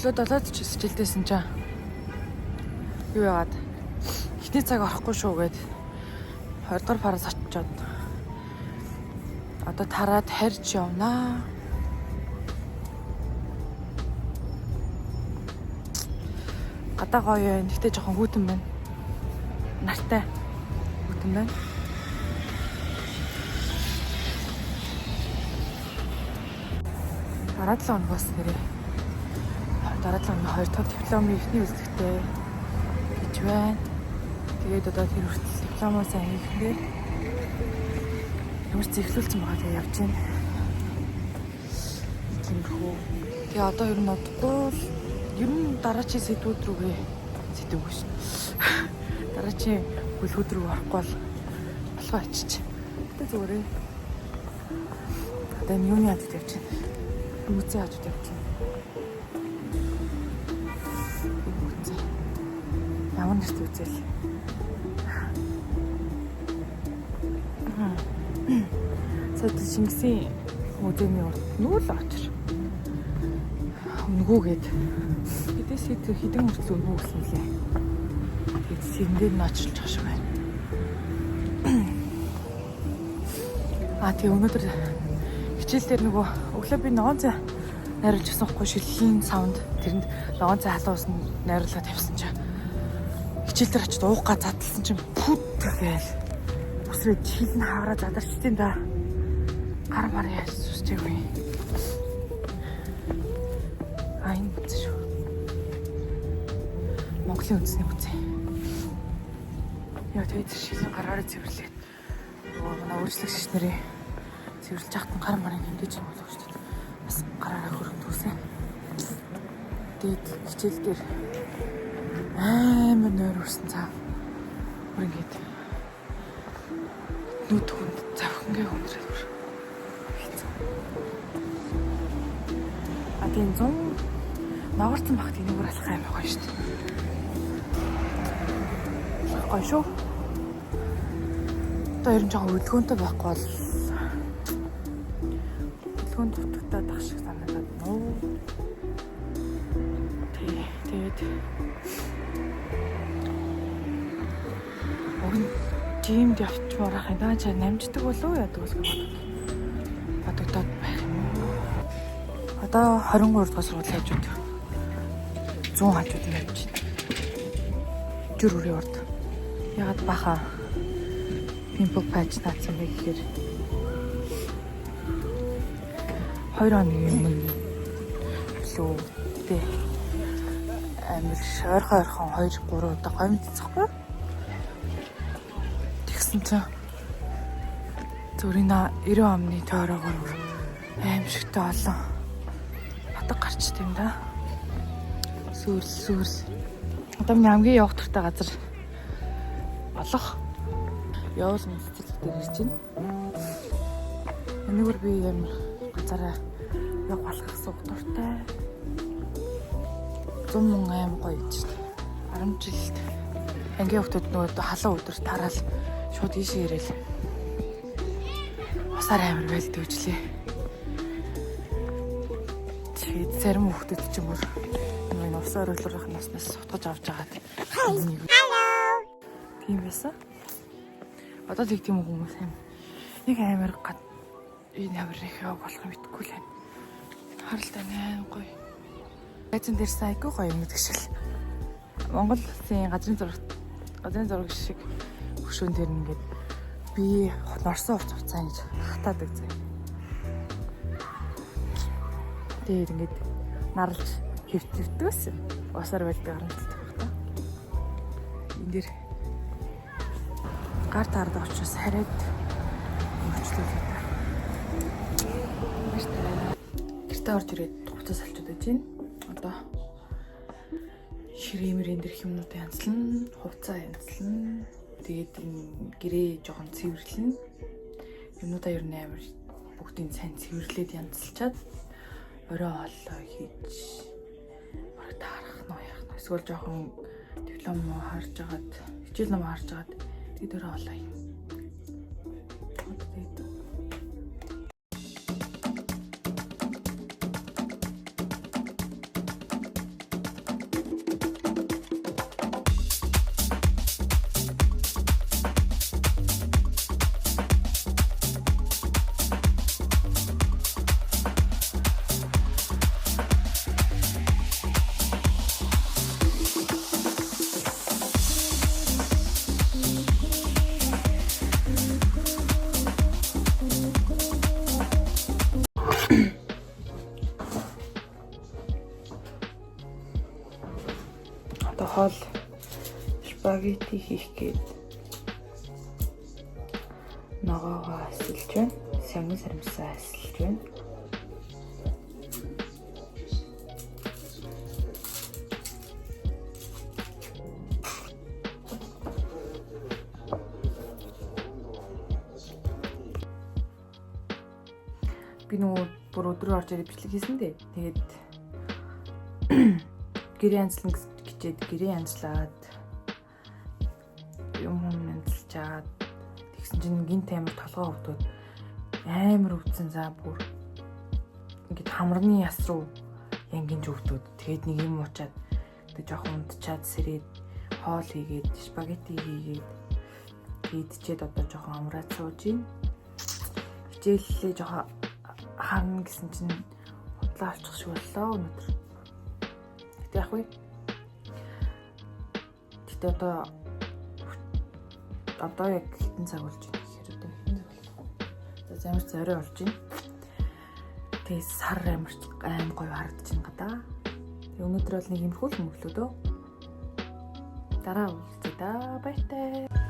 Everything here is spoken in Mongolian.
Өглөө 7-д ч хичээлдээсэн чинь юу яагаад эхний цаг орохгүй шүү гээд 20 дугаар параас очиод одоо тараад харж явнаа. Гадаа гоё байна. Гэтэ жоохон хүйтэн байна. Нартай хүйтэн байна. Дараа 7 хоногоос нэрээ. Дараа 7 хоногийн 2 дахь дипломын эхний үзлэгтэй гэж байна. Тэгээд одоо тэр хүртэл дипломоо сайн хийх нэ. Ямар ч зэхлүүлсэн байгаа тэгээ явж байна. Тиймэрхүү. Тэгээ одоо ер нь удахгүй л ер нь дараачийн сэдвүүд рүүгээ сэдвгүй шин. Дараачийн бүлгүүд рүү орохгүй бол болохоо очиж. Гэтэ зүгээрээ. Одоо энэ юуны хажууд явж байна? Хүмүүцэн хажууд явж байна. Хүмүүцэн. Ямар нэрт үзэл. Сая Чингисийн музейний урд нүүл очир. Үнгүүгээд хэдээс хэд хэдэн хүртэл үнгүү гэсэн лээ. Тэгээд сэрэн дээр нь очилж байгаа шиг байна. А тий өнөөдөр хичээл дээр нөгөө өглөө би ногоон цай найруулж авсан хгүй шиллийн савнд тэрэнд ногоон цай халуун ус найруулаад тавьсан чинь хичээл дээр очиж уух га задлсан чинь пүт гээл үсрээ хил нь хааграа задарчдیں۔ Да. Гар мар яаж зүсчээгүй. А энэ үз шүү. Монголын үндэсний музей. Яа тэгээд шилэн гараараа цэвэрлээд нөгөө манай өөрчлөгч нарын цэвэрлж яхад нь гар марын хэмдэж юм болов шүү дээ. Бас гараараа хөрөнгөсөн. Тэгээд хичээл дээр амар нойр өрсөн цаа. Бүр ингээд нүд хүнд завхингээ хүндрээд бүр хэцүү. А тийм 100 ногоорсон багт энэгээр алах амар гоё шүү дээ. Гоё шүү. Одоо ер нь жоохон хөдөлгөөнтэй байхгүй бол хөдөлгөөн дутагдаад ах шиг санагдаад нөө. Тий, тэгээд уг нь жимд явчмаар ах юм даа чаа намждаг болов уу яадаг бол гэж бодогдоод байх юм уу. Одоо 23 дугаар сургуулийн хажууд 100 хажууд нь явж байна. Зүр үрийн урд. Ягаад баха pimple patch наацсан бэ гэхээр 2 хоногийн өмнө лүү тэ амар ойрхон ойрхон 2 3 удаа гомдцсахгүй. Тэгсэн чинь зүрийн 90 амны тойрогоор аимшигтай олон батг гарчт юм да. Сүрл сүрл. Одоо миний хамгийн явах дуртай газар олох. Явуул цэцэрлэг дээр ирж байна. Энэгээр би амар ганцаараа явах болох суух дуртай. 100 мөн аим гоё гэж байна. 10 жилд ангийн хүүхдүүд нөгөө халуун өдөр тараал шууд ийшээ ирээл. Усаар амар байлд өвжлээ. Тэгээд зарим хүүхдүүд ч юм уу нөгөө ус оройлох наснаас сутгаж авч агаад тийм байсан. Одоо тэг тийм хүмүүс юм. Нэг амар энэ амар их яваг болох юм итгэхгүй л байна. Харалтай аим гоё. Байцан дээр сайгүй гоё юм гэдэг шиг. Монгол улсын газрын зураг шиг хөшөөн дээр ингээд би норсон хувц хувцаа ингэж хатаадаг зэ. Тэгээд ингээд нарлж хэвтэрдэг байсан. Усаар байлдаг харамсалтай байх та. Энэ дээр гар таардаг учраас хараад өвчлөлээ та. Баяртай. Гэртээ орж ирээд хувцас салчууд байж байна. Одоо ширээмэр энэ дэрх юмнуудаа янзлан, хувцаа янзлан, тэгээд энэ гэрээ жоохон цэвэрлэн. Юмнуудаа ер нь амар бүгдийг сайн цэвэрлээд янзлчаад орой хооллоо хийж бараг таарах нь яах нь. Эсвэл жоохон диплом харж агаад, хичээл ном харж агаад тэгээд орой хооллоо хийнэ. Одоо тэгээд Спагетти хийх гээд ногоогоо асилж байна. Сянган саримсаа асилж байна. Би нөгөө бүр өдрөө орж ирээд бичлэг хийсэн дээ. Тэгээд гэрээ янзлан гэчээд гэрээ янзлаад юм хүм янзлчаад тэгсэн чинь гинт амар толгой өвдөд амар өвдсөн за бүр ингээд хамрны яс руу янгинж өвдөд. Тэгээд нэг юм уучаад тэг жоохон унтчаад сэрээд хоол хийгээд спагетти хийгээд идчихэд одоо жоохон амраад сууж гин. Хичээллээ жоохон харна гэсэн чинь худлаа олчих шиг боллоо өнөөдөр. Гэтэ яах вэ? Гэтэ одоо яг хэдэн цаг болж байна гэхээр одоо хэдэн цаг болов? За замар зорио болж байна. Тэгээ сар амар аим гоё харагдаж байна гадаа. Тэгээ өнөөдөр бол нэг юм хөл мөглөө дөө. Дараа уулзъя да. Баяртай.